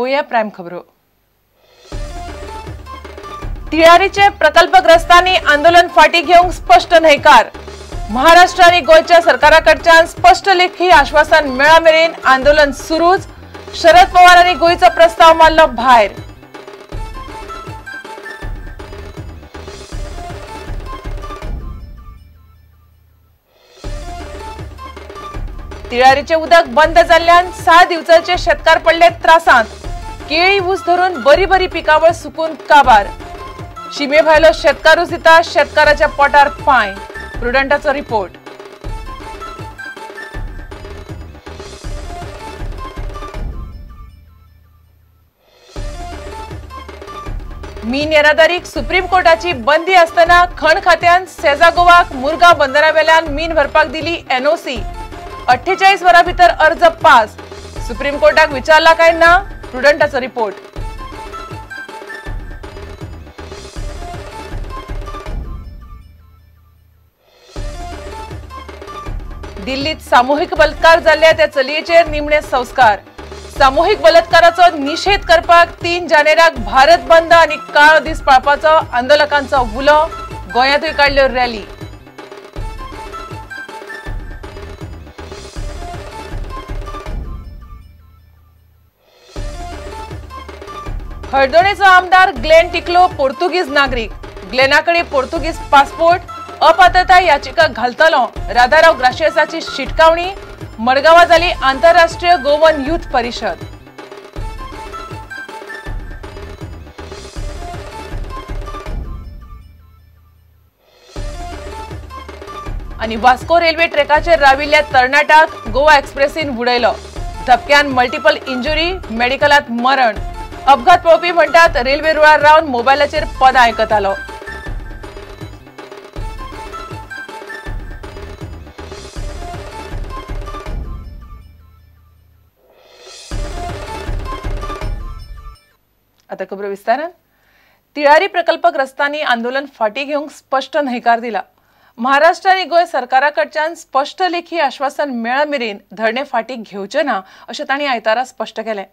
पळोवया प्रायम खबरो. तिळारीचे प्रकल्पग्रस्तांनी आंदोलन फाटी घेवंक स्पश्ट न्हयकार. महाराष्ट्र आनी गोंयच्या सरकारा कडच्यान स्पश्ट लेखी आश्वासन मेळा मेरेन आंदोलन सुरूच. शरद पवार आनी गोंयचो प्रस्ताव मारलो भायर. तिळारीचे उदक बंद जाल्ल्यान 6 दिवचलचे शेतकार पडले त्रासांत. केळी ऊस धरून बरी बरी पिकावळ सुकून काबार. शिमे भायलो शेतकारूच दिता शेतकाराच्या पोटार पांय. प्रुडंटाचो रिपोर्ट. मीन येरादारीक सुप्रीम कोर्टाची बंदी आसतना खण खात्यान सेजा गोवाक मुरगांव बंदरावेल्यान मीन भरपाक दिली एनओसी. 48 वरां भितर अर्ज पास. सुप्रीम कोर्टाक विचारला काय ना? प्रुडंटाचो रिपोर्ट. दिल्लीत सामूहिक बलात्कार जाल्ल्या त्या चलयेचेर निमणे संस्कार. सामूहिक बलात्काराचो निशेध करपाक 3 जानेराक भारत बंद आनी काळो दीस पाळपाचो आंदोलकांचो उलो. गोंयांतूय काडल्यो रॅली. हळदोणेचो आमदार ग्लेन टिकलो पोर्तुगीज नागरीक. ग्लेनाकडे पोर्तुगीज पासपोर्ट. अपात्रताय याचिका घालतलो राधाराव ग्राशियसाची शिटकावणी. मडगांवां जाली आंतरराष्ट्रीय गोवन युथ परिशद. आनी वास्को रेल्वे ट्रॅकाचेर राविल्ल्या तरणाट्याक गोवा एक्सप्रेसीन उडयलो. धपक्यान मल्टिपल इंजुरी, मेडिकलांत मरण. अपघात पळोवपी म्हणटात रेल्वे रुळार रावन मोबायलाचेर पदां आयकतालो. आता खबरो विस्तारान. तिळारी प्रकल्पग्रस्तांनी आंदोलन फाटी घेवंक स्पश्ट न्हयकार दिला. महाराष्ट्र आनी गोंय सरकारा कडच्यान स्पश्ट लेखी आश्वासन मेळा मेरेन धरणे फाटी घेवचे ना अशें तांणी आयतारा स्पश्ट केलें.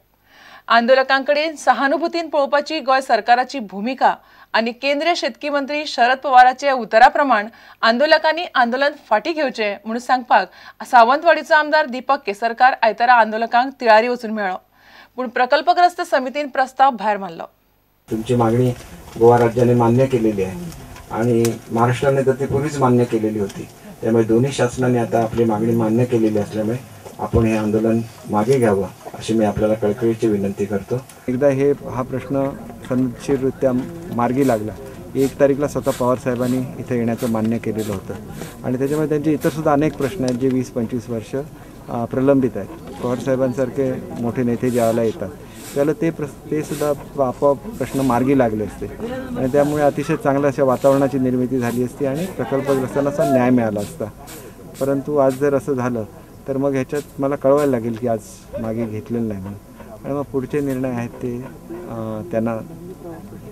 आंदोलकांकडेन सहानुभूतीन पळोवपाची गोंय सरकाराची भुमिका आनी केंद्रीय शेतकी मंत्री शरद पवाराचे उतरा प्रमाण आंदोलकांनी आंदोलन फाटी घेवचें म्हणून सांगपाक सावंतवाडीचो आमदार दीपक केसरकार आयतारा आंदोलकांक तिळारी वचून मेळ्ळो. पूण प्रकल्पग्रस्त समितीन प्रस्ताव भायर मारलो. तुमची मागणी गोवा राज्याने मान्य केलेली आहे आणि महाराष्ट्राने तर ती पूर्वीच मान्य केलेली होती. त्यामुळे दोन्ही शासनाने आता आपली मागणी मान्य केलेली असल्यामुळे आपण हे आंदोलन मागे घ्यावं अशी मी आपल्याला कळकळीची विनंती करतो. एकदा हा प्रश्न सनदशीररित्या मार्गी लागला. 1 तारीखला स्वतः पवार साहेबांनी इथे येण्याचं मान्य केलेलं होतं आणि त्याच्यामुळे त्यांचे इतरसुद्धा अनेक प्रश्न आहेत जे 20-25 वर्ष प्रलंबित आहेत. पवार साहेबांसारखे मोठे नेते ज्यावेळेला येतात त्याला ते सुद्धा आपोआप प्रश्न मार्गी लागले असते आणि त्यामुळे अतिशय चांगल्या अशा वातावरणाची निर्मिती झाली असती आणि प्रकल्पग्रस्तांना असा न्याय मिळाला असता. परंतु आज जर असं झालं तर मग ह्याच्यात मला कळवायला लागेल की आज मागे घेतलेलं नाही म्हणून, आणि मग पुढचे निर्णय आहेत ते त्यांना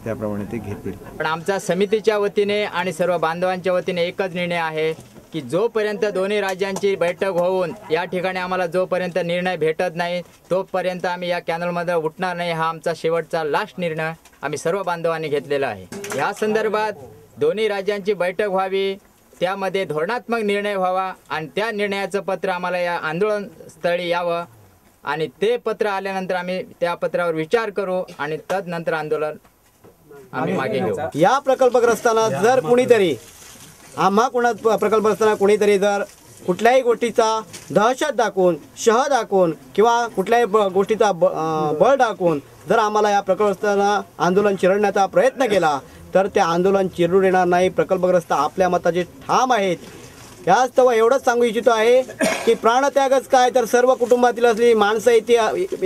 त्याप्रमाणे ते घेतील. पण आमचा समितीच्या वतीने आणि सर्व बांधवांच्या वतीने एकच निर्णय आहे की जोपर्यंत दोन्ही राज्यांची बैठक होऊन या ठिकाणी आम्हाला जोपर्यंत निर्णय भेटत नाही तोपर्यंत आम्ही या कॅनलमध्ये उठणार नाही. हा आमचा शेवटचा लास्ट निर्णय आम्ही सर्व बांधवांनी घेतलेला आहे. या संदर्भात दोन्ही राज्यांची बैठक व्हावी, त्यामध्ये धोरणात्मक निर्णय व्हावा आणि त्या निर्णयाचं पत्र आम्हाला या आंदोलनस्थळी यावं आणि ते पत्र आल्यानंतर आम्ही त्या पत्रावर विचार करू आणि तदनंतर आंदोलन आम्ही मागे घेऊ. या प्रकल्पग्रस्तांना जर कुणीतरी आम्हा कोणा प्रकल्पग्रस्तांना कुणीतरी जर कुठल्याही गोष्टीचा दहशत दाखवून, शह दाखवून किंवा कुठल्याही गोष्टीचा बळ दाखवून जर आम्हाला या प्रकल्पग्रस्तांना आंदोलन चिरडण्याचा प्रयत्न केला तर ते आंदोलन चिरडू देणार नाही. प्रकल्पग्रस्त आपल्या मताचे ठाम आहेत. यास्तव एवढंच सांगू इच्छितो आहे की प्राणत्यागच काय तर सर्व कुटुंबातील असली माणसं इथे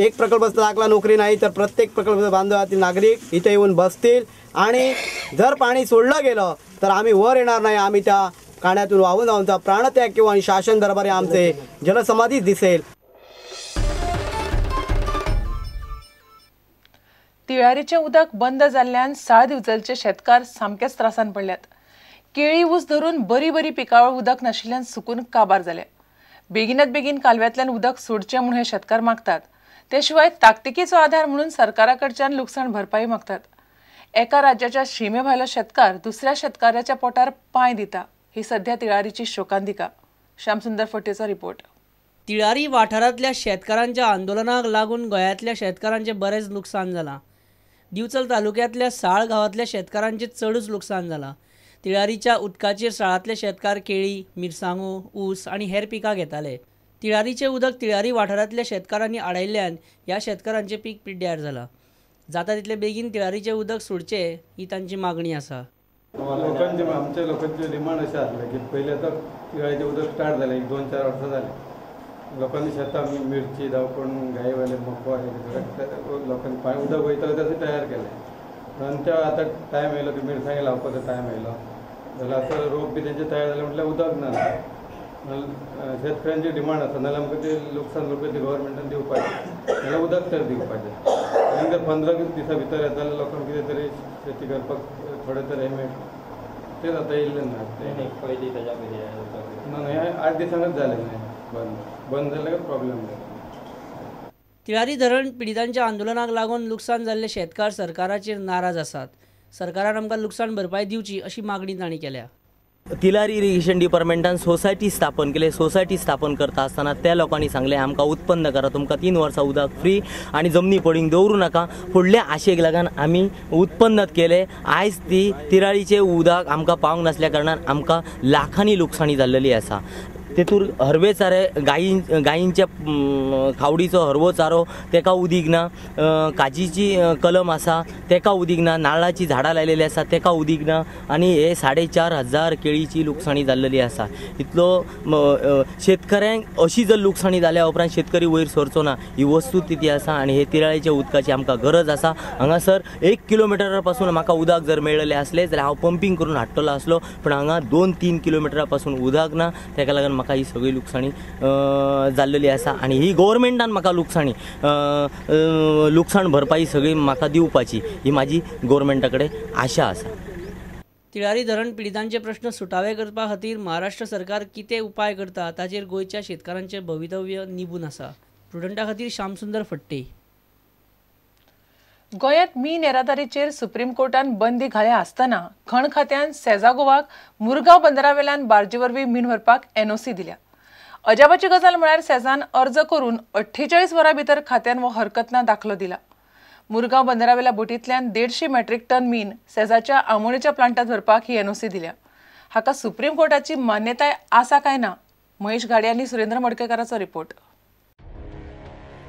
एक प्रकल्पग्रस्त दाखला नोकरी नाही तर प्रत्येक प्रकल्प बांधवातील नागरिक इथे येऊन बसतील आणि जर पाणी सोडलं गेलं तर आम्ही वर येणार नाही. आम्ही त्या काण्यातून वाहून जाऊनचा प्राणत्याग किंवा शासन दरबारी आमचे जलसमाधीच दिसेल. तिळारीचें उदक बंद जाल्ल्यान साळ दिवचलचे शेतकार सामकेच त्रासान पडल्यात. केळी ऊस धरून बरी बरी पिकावळ उदक नाशिल्ल्यान सुकून काबार जाल्या. बेगिनात बेगीन कालव्यांतल्यान उदक सोडचें म्हूण हे शेतकार मागतात. ते शिवाय ताकतिकेचो आधार म्हणून सरकारा कडच्यान लुकसाण भरपाई मागतात. एका राज्याच्या शिमे भायलो शेतकार दुसऱ्या शेतकाराच्या पोटार पांय दिता ही सध्या तिळारीची शोकांतिका. श्यामसुंदर फटेचा रिपोर्ट. तिळारी वाठारांतल्या शेतकारांच्या आंदोलनाक लागून गोंयांतल्या शेतकारांचें बरेंच लुकसाण जालां. दिवचल तालुक्यांतल्या साळ गांवांतल्या शेतकारांचें चडूच लुकसाण जालां. तिळारीच्या उदकाचेर साळांतले शेतकार केळी, मिरसांगो, ऊस आनी हेर पिकां घेताले. तिळारीचें उदक तिळारी वाठारांतल्या शेतकारांनी आडायल्ल्यान ह्या शेतकारांचें पीक पिड्ड्यार जालां. जाता तितले बेगीन तिळारीचें उदक सोडचें ही तांची मागणी आसा. लोकांचे आमच्या लोकांचे डिमांड अशें आसलें की पयलें आतां तिळारीचें उदक स्टार्ट जालें, एक 2-4 वर्सां जालें, लोकांनी शेतां मिरची जावं कोण गायवाले मको हे लोकांनी पाणी उदक वयतालें तशें तयार केलें. नंतर आतां टायम येयलो की मिरसांगे लावपाचो टायम येयलो जाल्यार आतां रोप बी तेंचे तयार जालें म्हटल्यार उदक ना. शेतकऱ्यांची डिमांड आसा नाल्यार आमकां ते लुकसाण भरपाई ती गव्हर्मेंटान दिवपाचें, नाल्यार उदक तर दिवपाचें. आनी जर 15-20 दिसां भितर येता जाल्यार लोकांक कितें तरी शेती करपाक थोडें तरी हें मेळटलें. तेच आतां येयल्लें ना तें पयलीं तेज्या पयलीं ना हें 8 दिसांकच जालें न्ही बंद बंद जाल्यार प्रॉब्लेम जालो. तिळारी धरण पिडितांच्या आंदोलनाक लागून लुकसाण जाल्ले शेतकार सरकाराचेर नाराज आसात. सरकारान आमकां लुकसाण भरपाई दिवची अशी मागणी तांणी केल्या. तिलारी इरिगेशन डिपार्टमेंटान सोसायटी स्थापन केले. सोसायटी स्थापन करता आसतना त्या लोकांनी सांगलें आमकां उत्पन्न करा, तुमकां 3 वर्सां उदक फ्री आनी जमनी पडींग दवरूं नाका. फुडल्या आशेक लागून आमी उत्पन्न केलें. आयज ती तिराळीचें उदक आमकां पावंक नासल्या कारणान आमकां लाखांनी लुकसाणी जाल्लेली आसा. तेतूर हरवे चारे गायींच्या खावडीचो हरवो चारो तेका उदीक ना, काजीची कलम आसा तेका उदीक ना, नारळाची झाडां लायलेली आसा तेका उदीक ना आनी हे 4,500 केळीची लुकसाणी जाल्लेली आसा. इतलो शेतकऱ्यांक अशी जर लुकसाणी जाल्या उपरांत शेतकरी वयर सरचो ना ही वस्तुस्थिती आसा आनी हे तिराळीच्या उदकाची आमकां गरज आसा. हांगासर 1 किलोमिटरा पासून म्हाका उदक जर मेळ्ळेलें आसलें जाल्यार हांव पंपींग करून हाडटलो आसलो, पूण हांगा 2-3 किलोमिटरा पासून उदक ना, तेका लागून म्हाका ही सगळी लुकसाणी जाल्लेली आसा आनी ही गव्हर्मेंटान म्हाका लुकसाणी लुकसाण भरपाई सगळी म्हाका दिवपाची ही म्हाजी गव्हर्मेंटा कडेन आशा आसा. तिळारी धरण पिडितांचे प्रश्न सुटावे करपा खातीर महाराष्ट्र सरकार कितें उपाय करता ताचेर गोंयच्या शेतकारांचें भवितव्य निबून आसा. प्रुडंटा खातीर श्यामसुंदर फट्टे. गोंयांत मीन येरादारीचेर सुप्रीम कोर्टान बंदी घाल्या आसतना खण खात्यान सेजा गोवाक मुरगांव बंदरावेल्यान बार्जी वरवीं मीन व्हरपाक एनओसी दिल्या. अजापाची गजाल म्हळ्यार सेजान अर्ज करून 48 वरां भितर खात्यान हो हरकत ना दाखलो दिला. मुरगांव बंदरावेल्या बोटींतल्यान 150 मेट्रीक टन मीन सेजाच्या आमोणेच्या प्लांटांत व्हरपाक ही एनओसी दिल्या. हाका सुप्रीम कोर्टाची मान्यताय आसा काय ना? महेश घाडे आनी सुरेंद्र मडकेकाराचो रिपोर्ट.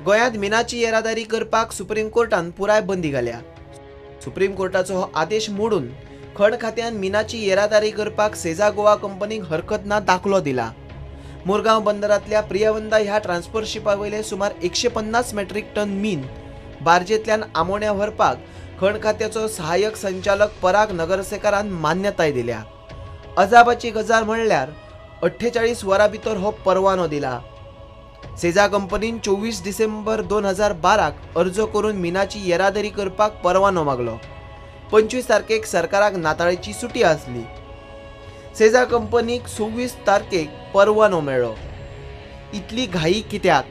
गोंयांत मिनाची येरादारी करपाक सुप्रीम कोर्टान पुराय बंदी घाल्या. सुप्रीम कोर्टाचो हो आदेश मोडून खण खात्यान मिनाची येरादारी करपाक सेजा गोवा कंपनीक हरकत ना दाखलो दिला. मुरगांव बंदरांतल्या प्रियवंदा ह्या ट्रान्सपोर्ट शिपा वयले सुमार 150 मेट्रीक टन मीन बार्जेंतल्यान आमोण्या व्हरपाक खण खात्याचो सहाय्यक संचालक पराग नगरसेकारान मान्यताय दिल्या. अजापाची गजाल म्हणल्यार 48 वरां भितर हो परवानो दिला. सेजा कंपनीन 24 डिसेंबर 2012 अर्ज करून मिनाची येरादारी करपाक परवानो मागलो. 25 तारखेक सरकाराक नाताळेची सुटी आसली. सेजा कंपनीक 26 तारखेक परवानो मेळ्ळो. इतली घाई कित्याक?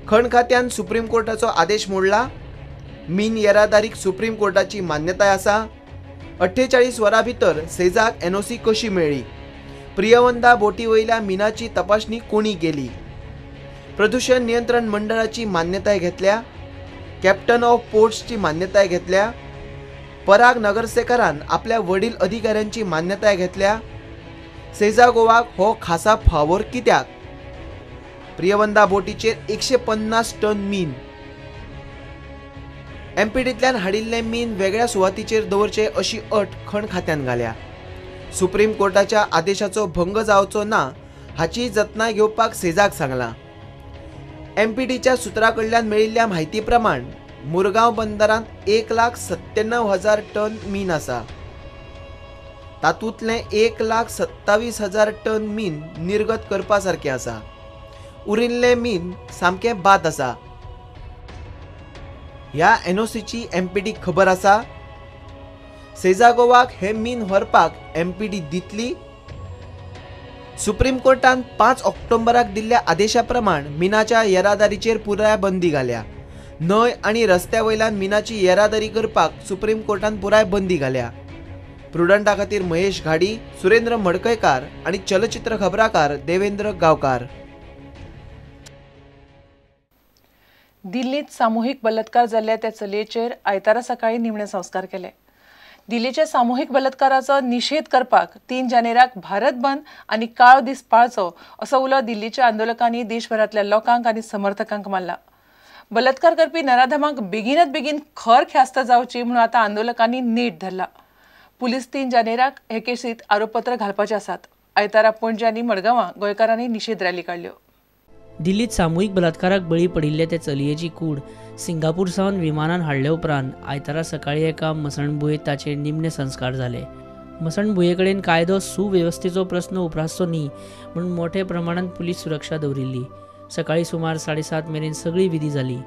खण खात्यान सुप्रीम कोर्टाचो आदेश मोडला. मीन येरादारीक सुप्रीम कोर्टाची मान्यताय आसा. 48 वरां भितर सेजाक एनओसी कशी मेळ्ळी? प्रियवंदा बोटी वयल्या मिनाची तपासणी कोणी केली? प्रदूषण नियंत्रण मंडळाची मान्यताय घेतल्या? कॅप्टन ऑफ पोर्ट्सची मान्यताय घेतल्या? पराग नगरसेकारान आपल्या वडील अधिकाऱ्यांची मान्यताय घेतल्या? सेजा गोवाक हो खासा फावोर कित्याक? प्रियवंदा बोटीचेर 150 टन मीन. एमपीडींतल्यान हाडिल्लें मीन वेगळ्या सुवातीचेर दवरचें अशी अट खण खात्यान घाल्या. सुप्रीम कोर्टाच्या आदेशाचो भंग जावचो ना हाची जतनाय घेवपाक सेजाक सांगलां. एमपीडीच्या सुत्रा कडल्यान मेळिल्ल्या म्हायती प्रमाण मुरगांव बंदरांत 1,97,000 टन मीन आसा. तातूंतलें 1,27,000 टन मीन निर्गत करपा सारकें आसा. उरिल्लें मीन सामकें बाद आसा. ह्या एनओसीची एमपीडीक खबर आसा? सेजा गोवाक हें मीन व्हरपाक एमपीडी दितली? सुप्रीम कोर्टान 5 ऑक्टोबराक दिल्ल्या आदेशा प्रमाण मिनाच्या येरादारीचेर पुराय बंदी घाल्या। न्हंय आनी रस्त्या वयल्यान मिनाची येरादारी करपाक सुप्रीम कोर्टान पुराय बंदी घाल्या। प्रुडंटा खातीर महेश घाडी, सुरेंद्र मडकयकार आनी चलचित्र खबराकार देवेंद्र गांवकार। दिल्लीत सामूहिक बलात्कार जाल्ल्या त्या चलयेचेर आयतारा सकाळी निमणे संस्कार केले। दिल्लीच्या सामूहिक बलात्काराचो निशेध करपाक 3 जानेराक भारत बंद आनी काळो दीस पाळचो असो उलो दिल्लीच्या आंदोलकांनी देशभरांतल्या लोकांक आनी समर्थकांक मारला। बलात्कार करपी नराधमांक बेगीनात बेगीन खर ख्यास्त जावची म्हणून आतां आंदोलकांनी नेट धरला। पुलीस 3 जानेराक हे केसीत आरोपपत्र घालपाचे आसात। आयतारा पणजे आनी मडगांवां गोंयकारांनी निशेध रॅली काडल्यो। दिल्लीत सामूहिक बलात्काराक बळी पडिल्ले ते चलयेची कूड सिंगापूर सावन विमानान हाडले उपरांत आयतारा सकाळी एका मसणभुंयेत ताचेर निमणे संस्कार जाले। मसणभुंये कडेन कायदो सुवेवस्थेचो प्रस्न उप्रासचो न्ही म्हणून मोठे प्रमाणात पुलीस सुरक्षा दवरिल्ली। सकाळी सुमार 7:30 मेरेन सगळी विधी जाली।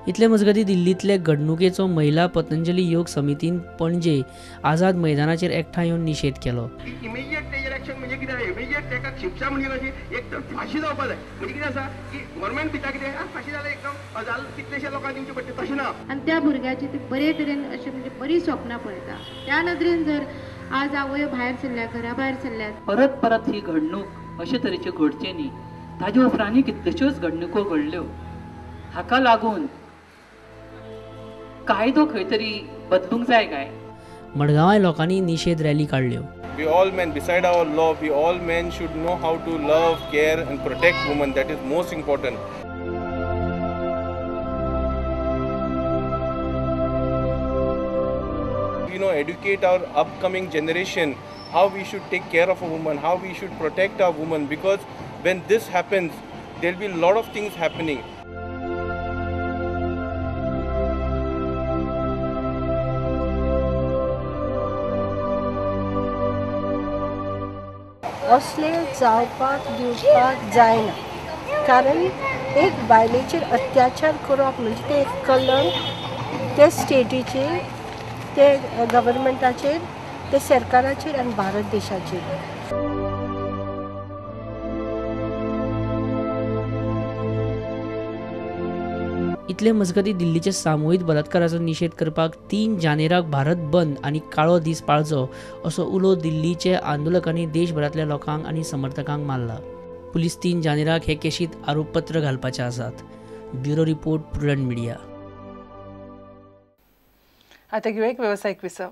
इतले मजगती दिल्लींतले घडणुकेचो महिला पतंजली योग समितीन पणजे आझाद मैदानाचेर एकठांय येवन निशेध केलो। इमिजिएट तेजेर एक्शन म्हणजे कितें, इमिजिएट ताका शिक्षा म्हणजे कशी एक तर फांशी जावपा जाय। म्हणजे कितें आसा की गव्हर्मेंट भिता कितें फांशी जाल्यार एकदम हजार कितलेशे लोकांक दिवचे पडटा, तशें ना। आनी त्या भुरग्याची ती बरे तरेन अशें म्हणजे बरी स्वप्नां पळयता। त्या नदरेन जर आज आवय भायर सरल्या, घरा भायर सरल्यात, परत परत ही घडणूक अशे तरेची घडची न्ही। ताजे उपरांतय कितल्योश्योच घडणुको घडल्यो। हाका लागून कायदो खंय तरी बदलूंक जाय काय? मडगांवाय लोकांनी निशेध रॅली काडल्यो। We all men, beside our law, we all men should know how to love, care and protect women. That is most important. You know, educate our upcoming generation how we should take care of a woman, how we should protect our woman, because when this happens, there will be a lot of things happening. असले जावपाक दिवपाक जायना, कारण एक बायलेचेर अत्याचार करप म्हणजे ते एक कलंक ते स्टेटीचेर, ते गव्हर्मेंटाचेर, ते सरकाराचेर आनी भारत देशाचेर। इतले मजगती दिल्लीच्या सामुहीक बलात्काराचो निशेध करपाक 3 जानेराक भारत बंद आनी काळो दीस पाळचो असो उलो दिल्लीचे आंदोलकांनी देशभरांतल्या लोकांक आनी समर्थकांक मारला। पुलीस 3 जानेराक हे केशीत आरोपपत्र घालपाचे आसात। Bureau report, Prudent media. आता घेऊया एक व्यावसायिक विसव।